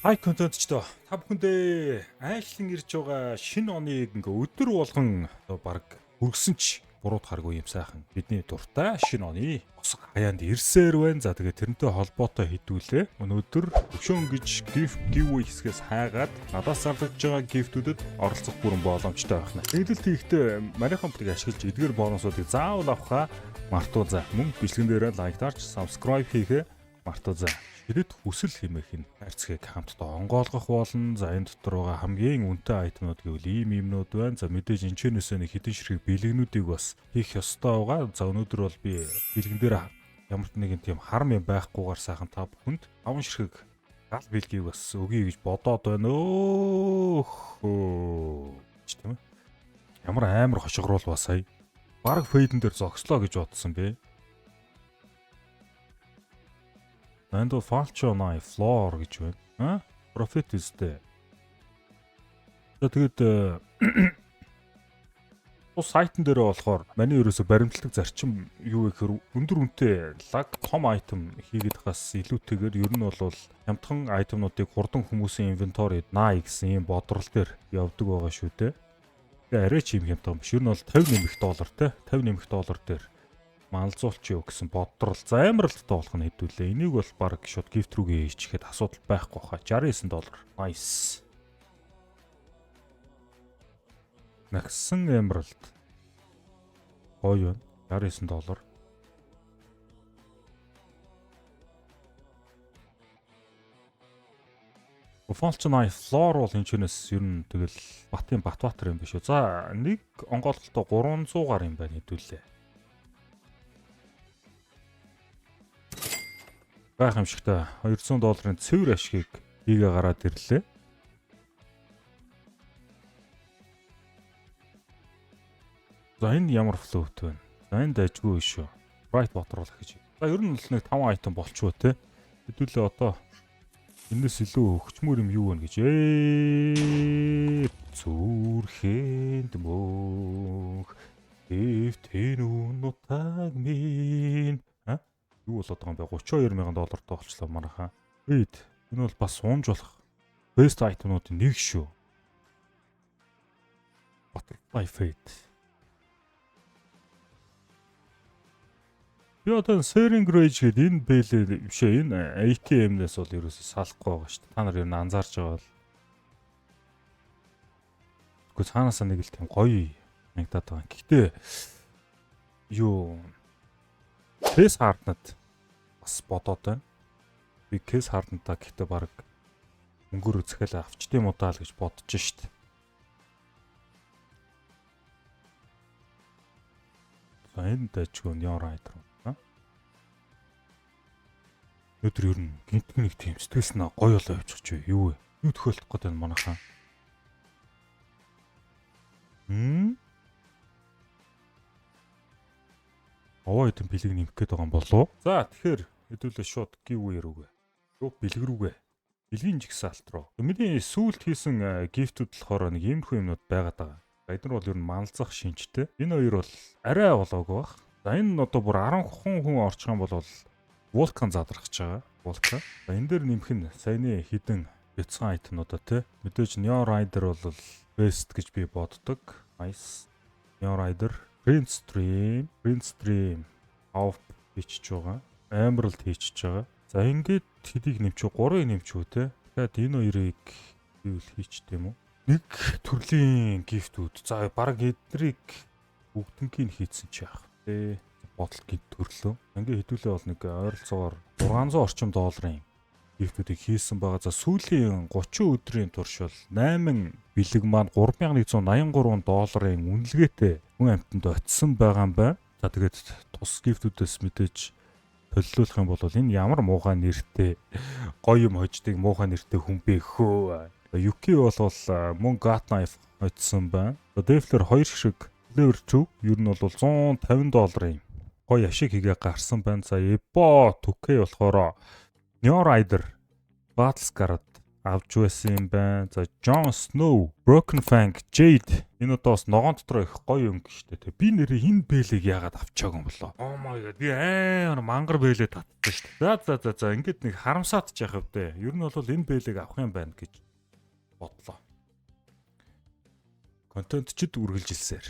Хай контентчдоо, та бүхэндээ айлчлан ирж байгаа шинэ оныг ингээ өдөр болгон одоо баг хүргэсэн ч буруутахааргүй юм сайхан бидний дуртай шинэ оны босго хаяанд ирсээр байна. За, тэгээ тэрнтэй холбоотой хэдүүлээ. Өнөөдөр өшөөн гэж gift giveaway хэсгээс хайгаад надаас зарлагдж байгаа gift-үүдэд оролцох бүрэн боломжтой байх нь. Тэгдэл тийхтэй Марихан бүлгийг ашиглаж эдгээр бонусуудыг заавал авахаа мартуу за. Мөн бичлэгэн дээрээ like дарж, subscribe хийхээ мартуу за. Ширэт хүсэл хэмээх энэ хайрцгийг хамтдаа онгойлгох болно. За, энэ дотор байгаа хамгийн үнэтэй item нууд гэвэл ийм юмнууд байна. За, мэдээж энэчнээсээ нэг хэдэн ширхэг бэлгнүүдийг бас хийх ёстой байгаа. За, өнөөдөр бол би бэлгэн дээр ямар ч нэгэн тийм харам юм байхгүйгээр сайхан та бүхэнд 5 ширхэг гал бэлгийг бас өгье гэж бодоод байна. Өөхөө. Ч тийм ээ. Ямар амар хошигруул ба сая. Бараг Fade эн дээр зогслоо гэж бодсон бэ. Энд бол Falchion Eye Floor гэж байна. А? Profit үстэй. За, тэгээд тус сайтн дээр болохоор маний ерөөсө баримтлагдаг зарчим юу гэхээр өндөр үнэтэй лаг том item хийгээд хас илүүтэйгээр ер нь бол хямдхан item нуудыг хурдан хүмүүсийн inventory наа гэсэн ийм бодрол дээр явдаг байгаа шүү дээ. Тэгээ арай ч юм хямдхан биш. Ер нь бол 50 нэмэх доллар те, 50 нэмэх доллар дээр малзуулч юу гэсэн бодрол. За, Emerald-тай болох нь хэдүүлээ. Энийг бол баг шууд gift рүүгээ хийчихээд асуудал байхгүй хаа. 69 доллар. Nice. Нагсан Emerald. Гоё байна. 69 доллар. Falchion Eye Floor бол энэ чэнэс ер нь тэгэл Батын Батбаатар юм биш үү. За, нэг онгойлголтоо 300 гар юм байна хэдүүлээ. Гайхамшигтай 200 долларын цэвэр ашгийг хийгээ гараад ирлээ. За, энэ ямар float вэ? За, энэ дайжгүй шүү. Bright бодруулах гэж. За, ер нь л нэг 5 item болчихоо те. Хэдүүлээ одоо энэс илүү өгчмөр юм юу вэ гэж. Ээ, зүрхэнд мөнх дэвтэн нутаг минь. А? Юу болоод байгаа юм бэ? 32 мянган доллартай болчлоо манайхаа. Wait, энэ бол бас унж болох best item-нуудын нэг шүү. Butterfly Fade. Би одоо Searing Rage гэдэг энэ бэлээ биш ээ, энэ ATM-нээс бол ерөөсөө салахгүй байгаа шүү дээ. Та нар ер нь анзаарч байгаа бол. Гэхдээ цаанаасаа нэг л тийм гоё нягдаад байгаа. Гэхдээ юу Case Hardened бас бодоод байна. Би Case Hardened-а гэхдээ баг мөнгөөр захиалаа авчт юм уу даа л гэж бодож шít. За, энэ дайчгүй Neon Rider. Өнөөдөр ер нь гинтг нэг тийм сэтгэлс нь гоё болоо явчих чи юу вэ? Юу тохиолдох гээд байна манайхаа? Хм? Овоо хэдэн бэлэг нэмэх гээд байгаа юм болов? За, тэгэхээр хэдүүлээ шууд giveaway рүүгээ. Юу бэлэг рүүгээ. Бэлгийн жигсаалт руу. Миний сүүлд хийсэн gift үүд болохоор нэг иймэрхүү юмнууд байгаад байгаа. Эдгээр бол ер нь малзах шинжтэй. Энэ хоёр бол арай болоогүй бах. За, энэ нь одоо бүр 10 хүн орчих юм бол Vulcan задрах гэж байгаа. Vulcan. За, энэ дээр нэмэх нь саяны хідэн бяцхан item нуудаа те. Мэдээж Neon Rider бол best гэж би боддог. Nice. Neon Rider, Print Stream, Print Stream off хийчихэж байгаа. Emerald хийчихэж байгаа. За, ингээд хэдийг нэмчих, 3-ыг нэмчих үү те. Тэгэхээр энэ хоёрыг хийвэл хийчтэй юм уу? Нэг төрлийн gift үүд. За, баг эднийг бүгднгийг хийцэн чи яах вэ? Бодол гинт төрлөө. Ингээ хэдүүлээ бол нэг ойролцоогоор 600 орчим долларын gift үүдийг хийсэн байгаа. За, сүүлийн 30 өдрийн турш бол 8 бэлэг маань 3183 долларын үнэлгээтэй хүн амьтанд очисон байгаа юм байна. За, тэгээд тус gift үүдээс мэдээж төллүүлэх юм бол энэ ямар муухай нэртэй гоё юм хождог муухай нэртэй хүн бэ хөө. Юки бол мөн Gut Knife хоцсон байна. Defler 2 шиг Flavor 2 ер нь бол 150 долларын гоё ашиг хийгээ гарсан байна. За, Ebo 2K болохоор Neon Rider Battle Scarred Авч байсан юм байна. За, Jon Snow, Broken Fang, Jade. Энэ одоо бас ногоон дотор их гоё өнгө штэ. Тэ би нэрээ энэ бээлийг яагаад авчаагүй юм болоо? Oh my god, би амар мангар бээлээ татсан штэ. За, ингээд нэг харамсаад ч яах вэ? Ер нь бол энэ бээлийг авах юм байна гэж бодлоо. Контент чид үргэлжилсээр.